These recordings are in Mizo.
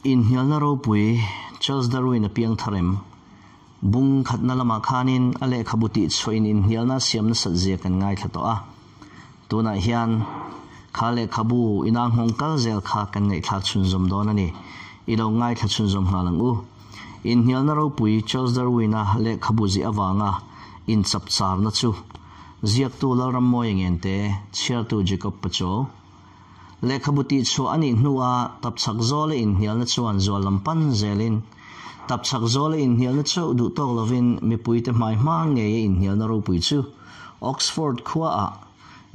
Inhnialna ropui Charles Darwin a piang thar em? Bung khatna lamah khanin a lehkhabu tihchhuahin inhnialna a siam nasat zia kan ngaithla tawh a. Tunah hian kha lehkhabu ina nghawng kal zel kha kan ngaihthlak chhunzawm dawn a ni. I lo ngaithla chhunzawm nghal ang u. Inhnialna ropui Charles Darwin-a lehkhabu ziah avanga inchapcharna chu ziaktu Lalrammawia Ngente, chhiartu Jacob Pachuau, Lehkhabu tihchhuah a nih hnuah tapchhak zawla inhnialna chuan zual lam pan zelin, tapchhak zawla inhnialna chauh duh tawk lovin mipuite hmai hma ngeia inhnialna ropui chu Oxford khuaah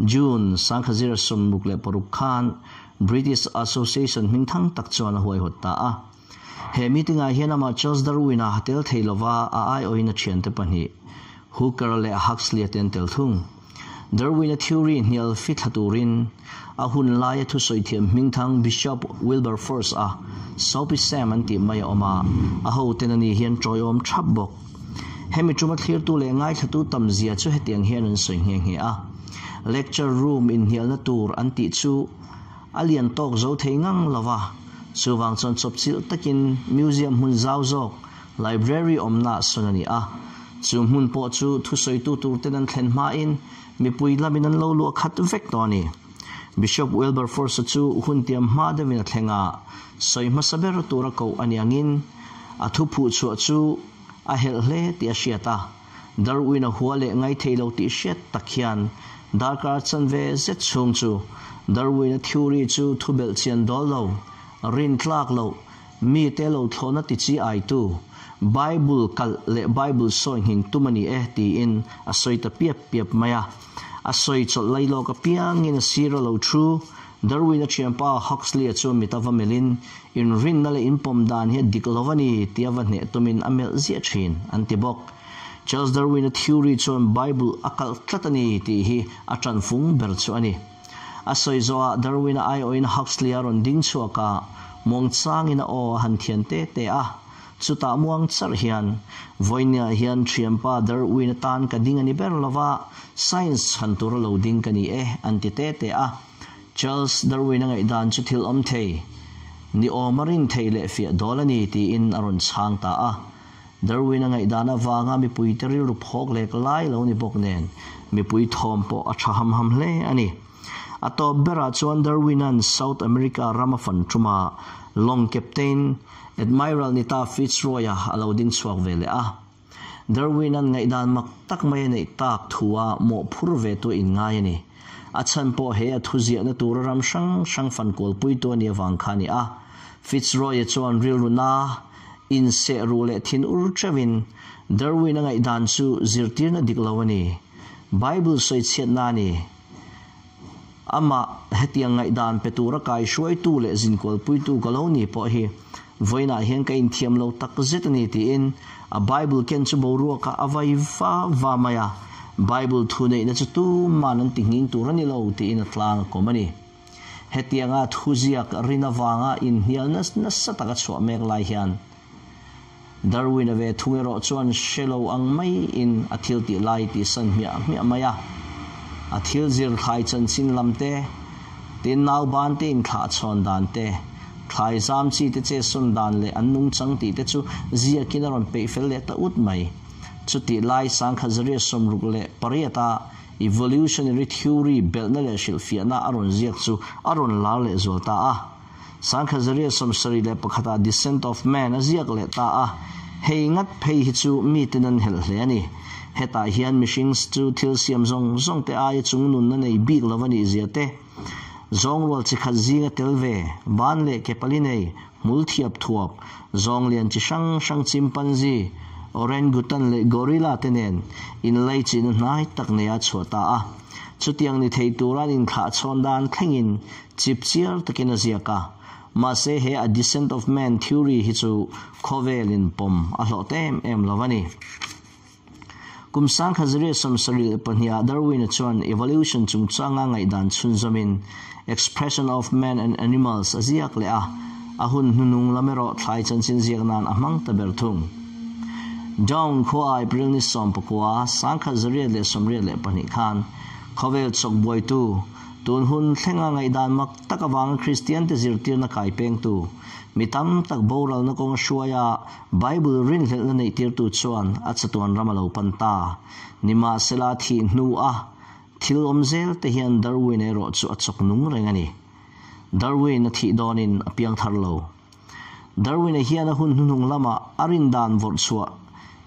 June sangkhazira 66 khan British Association hmingthang tak chuan a huaihawt ta a. He meeting-ah hian amah Charles Darwin-a tel thei lova a aiawhin a thiante pahnih, Hooker leh Huxley-a te an tel thung. Darwin-a theory hnial fithla turin a hun laia thusawi thiam hmingthang Bishop Wilberforce-a Soapy Sam an tih mai a awm a, a hoten a ni hian tawiawm thap bawk. Hemi tuma thlirtu leh ngaithlatu tam zia chu hetiang hian an sawi nghe nghe a, Lecture room inhnialna tur an tih chu a lian tawk zo thei ngang lo va, chuvang chuan chawpchilh takin museum hmun zau zawk, library awmna sawn a ni a. Chu hmun pawh chu thusawitu turten an thlen hmain mipui lamin an lo luah khat vek tawh a ni. Bishop Wilberforce-a chu hun tiam hma deuhin a thleng a, sawi hmasa ber tura koh a ni angin a thu phuhchhuah chu a helh hle tih a hriat a. Darwin-a hua leh ngai thei lo tih hriat tak hian darkar chanve zet chhung chu Darwin-a theory chu thu belh chian dawl lo, rin tlak loh, mite lo thlawhna ti chi aitu, Bible kalh leh Bible sawi nghing tum a ni e tiin a sawi ta piap piap mai a. A sawi chawlh lai lawk apiangin a sir a lo thu. Darwin-a thianpa Huxley-a chu mit a va melhin, Inrinna leh inpawm dan hi a dik lo a ni tia va hneh tumin a melh ziah thin, an ti bawk. Charles Darwin-a theory chuan Bible a kalh tlat a ni tih hi a tanfung ber chu a ni. A sawi zawhah Darwin-a aiawhin Huxley-a rawn ding chhuak a, muangchangin a aw a han thian te te a. Chutah muang charh hian, Vawinia hian thianpa Darwin-a tan ka ding a ni ber lo va, science chhan tura lo ding ka ni e, an ti te te a. Charles Darwin-a ngaihdan chu thil awm thei, ni awm a rin thei leh fiah dawl a ni tiin a rawn chhang ta a. Darwin-a ngaihdan avanga mipuite rilru phawk lek lai lo ni bawk nen, mipui thawm pawh a tha ham ham hle a ni. A tawp berah chuan Darwin-a'n South America ram a fan ṭuma lawng captain, Admiral Nita Fitzroy-a a lo ding chhuak ve leh a. Darwin-a'n ngaihdan mak tak mai a neih tak thua mawhphur ve tu inngai a ni. A chhan pawh he a thuziahna tura ram hrang hrang fan kualpuitu a nih avang kha a ni a. Fitzroy-a chuan rilru na, inseh ruh leh thin ur teuhin Darwin-a ngaihdan chu zirtirna dik lo a ni. Bible sawichhiatna a ni. Amah hetiang ngaihdan pe tura kaihruaitu leh zinkualpuitu ka lo ni pawh hi vawiinah hian ka inthiam lo tak zet a ni tiin a Bible ken chu boruakah a vai va va mai a, Bible thu neihna chu tuman an ti nghing tur a ni lo tiin a tlang a kawm a ni. Hetianga thuziak rin avanga inhnial nasa taka chhuah mek lai hian Darwin-a ve thung erawh chuan hre lo ang maiin a thil tih lai tih san hmiah hmiah mai a. A thil zir thlai chanchin lam te, tin nauban te inthlah chhawn dan te, thlai zam chi te che sawn dan leh an nungchang tih te chu ziakin a rawn peih fel leh ta ut mai. Chutih lai 1968-a evolutionary theory belhna leh hrilhfiahna a rawn ziak chu a rawn lar leh zual ta a. 1971 ah Descent of Man a ziak leh ta a, hei ngat phei hi chu miten an helh hle a ni. Hetah hian mihring chu thil siam zawng zawng te aia chung nunna nei bik lo a nih zia te, zawng rual chi khat zinga tel ve, ban leh ke pali nei, hmul thiap thuap, zawng lian chi hrang hrang chimpanzee, orangutan leh gorilla te nen inlaichinna hnai tak nei a chhuah ta a. Chutiang ni thei tura an inthlah chhawn dan thlengin Chipchiar takin a ziak a, mahse he a descent of man theory hi chu khawvelin pawm a hlawh ta em em lo a ni. Kum 1972 ah Darwin-a chuan evolution chungchanga ngaihdan chhunzawmin Expression of Man and Animals a ziak leh a, a hun hnunung lam erawh thlai chanchin ziak nan a hmang ta ber thung. Down khua April ni 19, 1982 khan khawvel chawkbuaitu, Tun hun thlenga ngaihdan mak tak avanga Kristiante zirtirna kai pengtu, mi tam tak boralna kawnga hruaia Bible rinhlelhna neihtirtu chuan a chatuan ram a lo pan ta. Nimahsela thih hnu a thil awm zel te hian Darwin erawh chu a chawk nung reng a ni. Darwin a thih dawnin a piang thar lo. Darwin-a hian a hun hnuhnung lama a rindan vawrh chhuah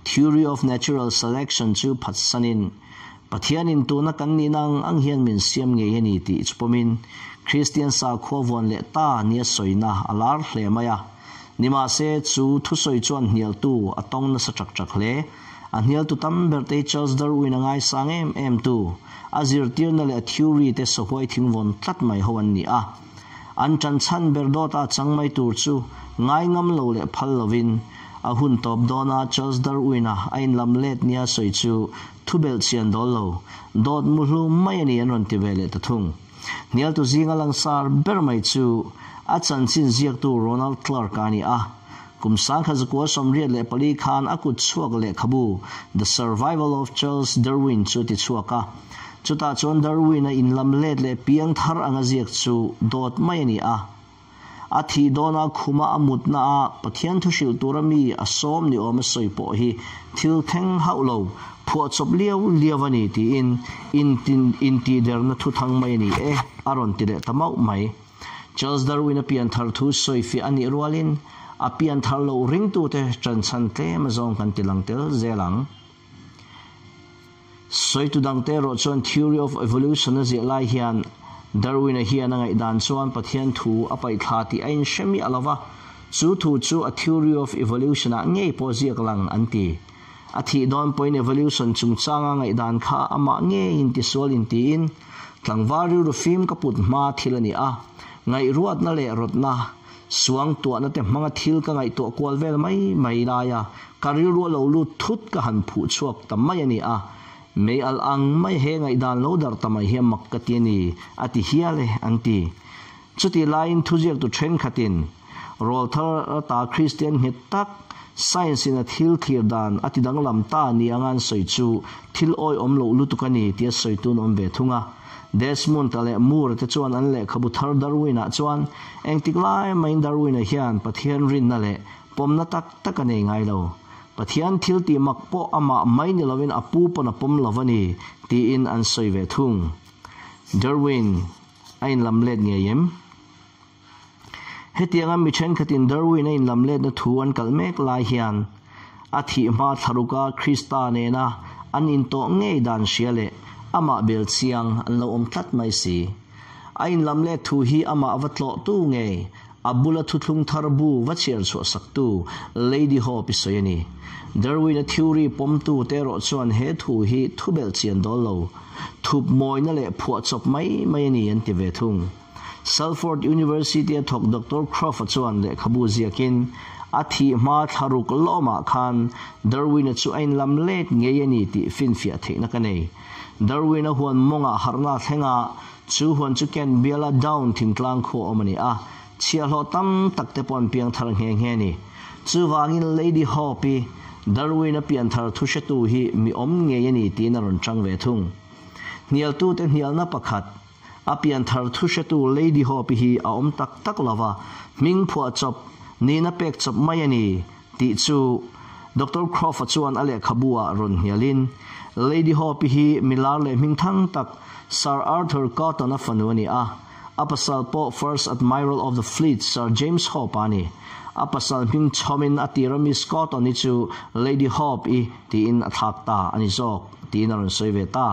Theory of Natural Selection chu phatsanin, Pathianin tuna kan nihna ang ang hian min siam ngei a ni tih chu pawmin Kristian sakhua vuan leh ta nia sawina a lar hle mai a. Nimahse, chu thusawi chuan hnialtu a tawng nasa chak chak hle. A hnialtu tam ber te hi Charles Darwin-a ngaisang em em tu, a zirtirna leh a theory te sahuai thingvawn tlat mai ho an ni a. An ṭan chhan ber dawta chang mai tur chu ngai ngam lo leh phal lovin a hun tawp dawna Charles Darwin-a a inlam let nia sawi chu thubelh chian dawl lo, dawt muhlu mai a ni an rawn ti ve leh ta thung. Hnialtu zinga langsar ber mai chu a chanchin ziaktu Ronald Clark-a a ni a. Kum 1984 khan a kut chhuak lehkhabu The Survival of Charles Darwin chu ti chhuak a. Chutah chuan Darwin-a inlam let leh piang thar anga ziak chu dawt mai a ni a. A thih dawna khuma a mutna a Pathian thu hrilh tura mi a sawm ni awm a sawi pawh hi thil thleng hauh lo, phuahchawp liau liau a ni tiin intihderna thu thang mai a ni e, a rawn ti leh ta mauh mai. Charles Darwin-a pianthar thu sawifiah a nih rualin a pianthar loh ringtute ṭanchhan tlem azawng kan ti lang tel zel ang. Sawitu dangte erawh chuan Theory of Evolution a ziah lai hian Darwin-a hian a ngaihdan chuan Pathian thu a paihthla tih a inhre miah lo va, chu thu chu a Theory of Evolution-ah ngei pawh ziak lang an ti. A thih dawn pawhin evolution chungchanga ngaihdan kha amah ngeiin tisual intiin, Tlangval rilru fim ka put hma thil a ni a, ngaihruatna leh rawtna, suang tuahna te hmanga thil ka ngaihtuah kual vel mai mai laia ka rilru a lo lut thut ka han phuh chhuak ta mai a ni a, mei alh ang mai he ngaihdan lo darh ta mai hi a mak ka ti a ni, a ti hial e, an ti. Chutih laiin thuziaktu thenkhatin rawlthar ta Kristian nghet tak science in a thil thlir dan a ti danglam ta ni anga an sawi chu thil awihawm loh lutuk a ni tia sawi tun awm ve thung a. Desmond-a leh Moore-a te chuan an lehkhabu thar Darwin-ah chuan engtik lai mahin Darwin-a hian Pathian rinna leh pawmna tak tak a nei ngai lo. Pathian thil tih mak pawh amah mai ni lovin a pu pawn a pawm lo a ni tiin an sawi ve thung. Darwin. A inlam let ngei em? Hetianga mi thenkhatin Darwin a inlam letna thu an kalh mek lai hian a thih hma thlaruka Krista nena an intawh ngei dan hria leh amah bel chiang an lo awm tlat mai si. A inlam let thu hi amah va tlawhtu ngei A bula thuthlung thar bu va chhiar chhuah saktu Lady Hope i sawi a ni. Darwin-a theory pawmtu te erawh chuan he thu hi thubelh chian dawl lo, thup mawina leh phuahchawp mai mai a ni an ti ve thung. Salford University-a thawk Doctor Croft-a chuan lehkhabu ziakin, A thih hma thlaruk lawmah khan Darwin-a chu a inlam let ngei a ni tih finfiah theihna ka nei. Darwin-a huan mawngah harhna a thleng a, Chu huan chu Kent biala Down thingtlang khua awm a ni a, chhiahhlawh tam tak te pawh an piang thar nghe nghe a ni. Chuvangin Lady Hope-i Darwin-a pian thar thu hretu hi mi awm ngei a ni tiin a rawn chang ve thung. Hnialtute hnialna pakhat, a pian thar thu hretu Lady Hope-i hi a awm tak tak lo va, hming phuah chawp, nihna pek chawp mai a ni tih chu Doctor Croft-a chuan a lehkhabu-ah rawn hnialin, Lady Hope-i hi milar leh hming thang tak Sir Arthur Cotton-a fanu a ni a, a pasal pawh First Admiral of the Fleet Sir James Hope-a a ni. A pasal hming chhawmin a tira Miss Cotton-i chu Lady Hope-i tiin a thlak ta a ni zawk, tiin a rawn sawi ve ta.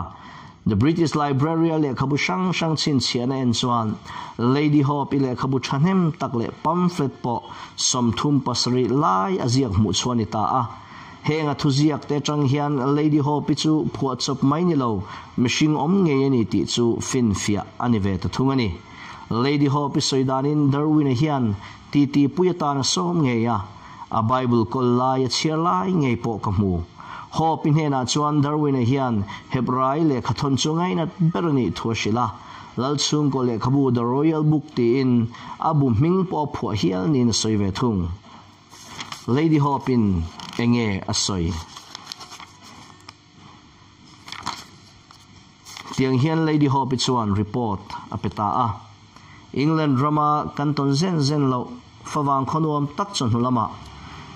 The British Library-a lehkhabu hrang hrang chhinchhiahna en chuan Lady Hope-i lehkhabu thahnem tak leh pamphlet pawh 37 lai a ziak hmuh chhuah a ni ta a. Heng a thuziak te atang hian Lady Hope-i chu phuahchawp mai ni lo, mihring awm ngei a ni tih chu finfiah a ni ve ta thung a ni. Lady Hope-i sawi danin Darwin-a hian titi pui atan a sawm ngei a, a Bible kawl lai a chhiar lai ngei pawh ka hmu. Hope-i hnenah chuan Darwin-a hian Hebrai lehkhathawn chu ngainat ber a nih thu a hrilh a, Lalchhungkaw lehkhabu The Royal Book tiin a bu hming pawh a phuah hial niin a sawi ve thung. Lady Hope in enge a sawi? Tiang hian Lady Hope-i chuan report a pe ta a. England rama kan tawn zen zen loh favang khawnuam tak chawhnu lamah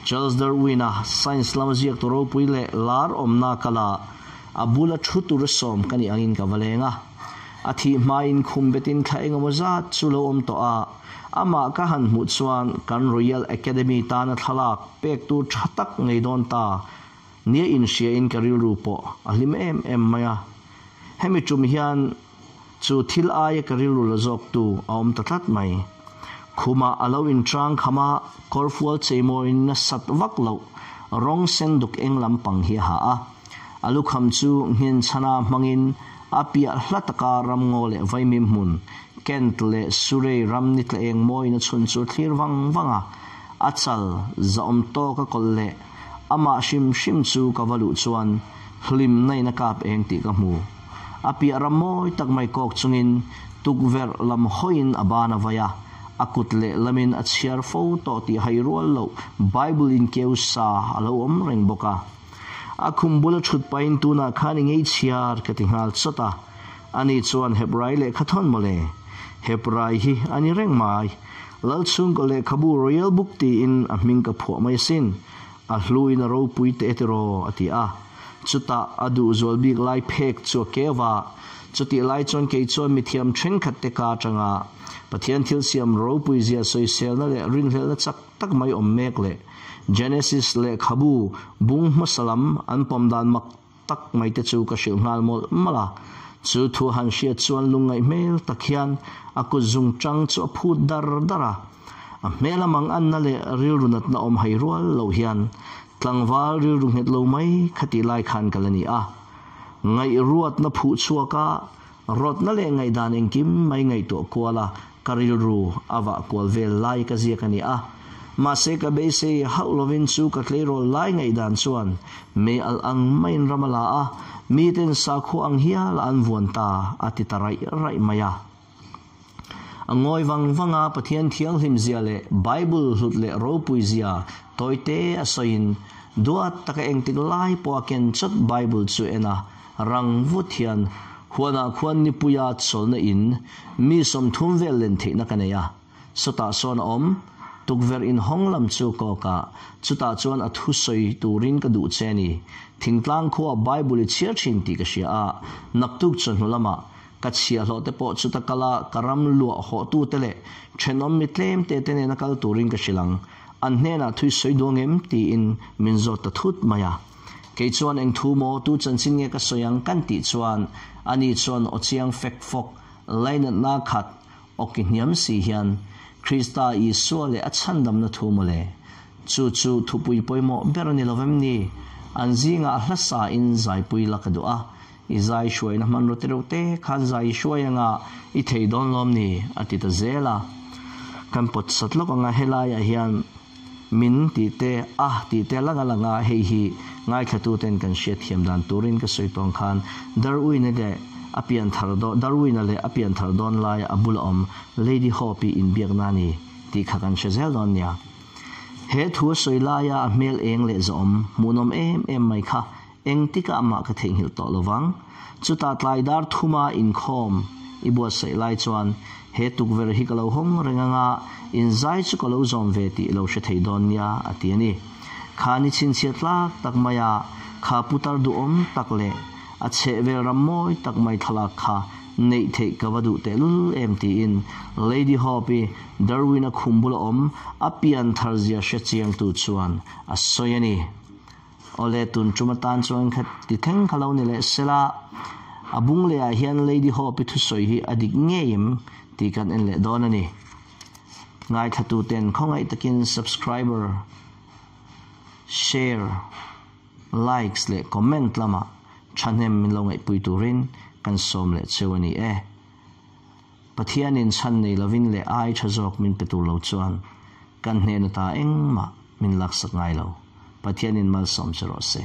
Charles Darwin-a science lama ziaktu ropui leh lar awmna kala a bula thu tur sawm ka nih angin ka va leng a. A thih hmain khum betin thla engemaw zat chu lo awm tawh a, amah ka han hmuh chuan kan Royal Academy tana thlalak pek tur tha tak ngei dawn ta nia inhriain ka rilru pawh a hlim em em mai a. Hemi tum hian chu thil aia ka rilru la zawktu a awm ta tlat mai. Khumah a lo inchang kham a, kawrfual cheimawiin nasat vak loh rawng sen duk eng lampang hi a ha a. A lukham chu nghenchhana hmangin a piah hla taka ramngaw leh vaimim hmun, Kent leh Surrey ram ni tla eng mawiin a chhun chu a thlir vang vang a. A chal zahawm tawk a kawlh leh amah hrim hrim chu ka va luh chuan hlimna in a kap eng tih ka hmu. A piah ram mawi tak mai kawk chungin tukverh lam hawiin a ban a vai a, a kut leh lamin a chhiar fo tawh tih hai rual loh Bible in keu sa a lo awm reng bawk a. A khum bula thut pahin tunah khan i ngei chhiar ka ti nghal chawt a, ani chuan Hebrai lehkha thawn mawle. Hebrai hi a ni reng mai. Lalchhungkaw lehkhabu Royal Book tiin a hming ka phuah mai asin. A hluin a ropui teh tiraw a ti a. Chutah a duh zual bik lai phek chu a keu a. Chutih lai chuan kei chuan mithiam thenkhat te ka atanga Pathian thil siam ropui zia sawiselna leh rinhlelhna chak tak mai awm mek leh Genesis lehkhabu bung hmasa lam an pawm dan mak tak mai te chu ka hrilh nghal mawlh mawlh a. Chu thu han hriat chuan lungngaih hmel tak hian a kut zung tang chu a phut dar dar a. A hmel a mang anna leh rilru natna awm hai rual loh hian tlangval rilru nghet lo mai kha tih lai khan ka la ni a. Ngaihruatna phuh chhuak a, rawtna leh ngaihdan engkim mai ngaihtuah kual a, ka rilru a vah kual vel lai ka ziak a ni a. Mahse ka beisei hauh lovin chu ka tleirawl lai ngaihdan chuan mei alh ang maiin ram a la a, miten sakhua ang hial a an vuan ta a ti ta raih raih mai a. A ngawi vang vang a, Pathian thianghlim zia leh Bible hlut leh ropui zia tawite a sawiin duat taka engtik lai pawha ken chawt Bible chu en a, rang vut hian huanah khuan nipuia chawlhna in mi 30 vel len theihna ka nei a. Sawtah sawn a awm, tukverh inhawng lam chu kawk a, chutah chuan a thu sawi turin ka duh che a ni. Thingtlang khuaa Bible i chhiar thin tih ka hria a, naktuk chawhnu lamah ka chhia hlawh te pawh chuta kal a, ka ram luah hawhtu te leh thenawm mi tlem te te nena kal turin ka hrilh ang. An hnenah thui sawi duang em? tiin min zawt ta thut mai a. Kei chuan eng thu maw, tu chanchin nge ka sawi ang kan tih chuan ani chuan aw chiang fek fawk, lainatna khat, Awki hniam si hian Krista Isua leh a chhandamna thu mawle. Chu chu thupui pawimawh ber a ni lovem ni? An zingah a hla sa in zaipui la ka duh a, i zai hruaina hmanraw te reuh te khan zai i hruai anga i thei dawn lawm ni? a ti ta zel a. Kan pawt sat lawk anga helaiah hian min tih te, a tih te langa langa hei hi ngaithlatu ten kan hriatthiam dan turin ka sawi tawng khan Darwin-a leh a pian thar dawn Darwin-a leh a pian thar dawn laia a bula awm Lady Hope-i inbiakna a ni tih kha kan hre zel dawn nia. He thu a sawi laia a hmel eng leh zawhawm hmuhnawm em em mai kha Engtikah mah ka theihnghilh tawh lo vang. Chutah tlai dar thuma inkhawm i buatsaih lai chuan he tukverh hi ka lo hawng reng anga inzai chu ka lo zawm ve tih lo hre thei dawn nia a ti a ni. Kha ni chhinchhiah tlak tak maia kha putar duhawm tak leh a chhehvel ram mawi tak mai thlalak kha neih theih ka va duh tehlul em tiin Lady Hope-i Darwin-a khum bula awm a pian thar zia hre chiangtu chuan a sawi a ni. Awle, tun tum atan chuan kha ti thleng kha lo ni leh sela, a bung leh ah hian Lady Hope-i thusawi hi a dik ngei em tih kan en leh dawn a ni. Ngaithla ten khawngaih takin subscriber, share, likes leh comment lamah thahnem min lo ngaihpui turin kan sawm leh cheu a ni e. Pathianin chhan nei lovin leh ai tha zawk min pe tur lo chuan kan hnen ata engmah min laksak ngai lo. Pathianin malsawm che rawh se.